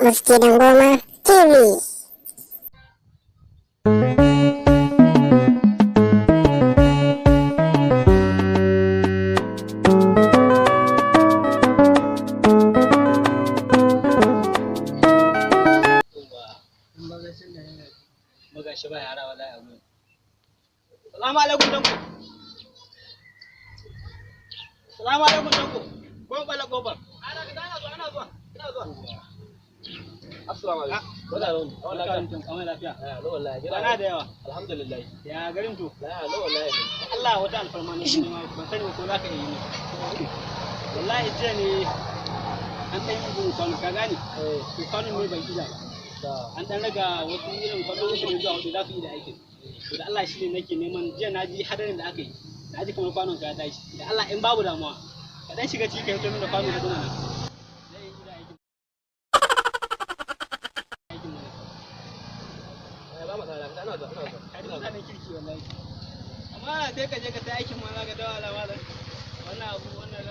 Muski Dangoma TV. Buga shi ba yara wallahi abu. Salamu alaikum danko. Salamu alaikum danko. Kon kwala kofar. Ana ana zuwa, ana zuwa, ina zuwa. Assalamu alaikum. Wala ron, wala kan kamar lafiya. Ya lo wallahi. Bana da yawa. Alhamdulillah. Ya garin to. La lo wallahi. Allah wata alfarma ne ne ma ban sani ko zaka yi ne. Wallahi jiya ne an ɗan yi bugun kwano, ka gane? Eh. To kwanon ne ban ida ba. Da. An ɗan raga wasu irin kwallo uku ne zuwa huɗu za su yi da aikin. To da Allah shi ne nake neman, jiya na ji hadarin da aka yi. Na ji kamar kwanon ka ya tashi. Da Allah in babu damuwa, ka ɗan shiga ciki ka fito min da kwano huɗu mana. Zai yi da aikin. Aikin mana. Eh, ba matsala, ana zuwa, ana zuwa. Ka ji mutanen kirki wallahi. Amma sai ka je ka sai aikin ma za ka dawo ala malam. Wannan abu wannan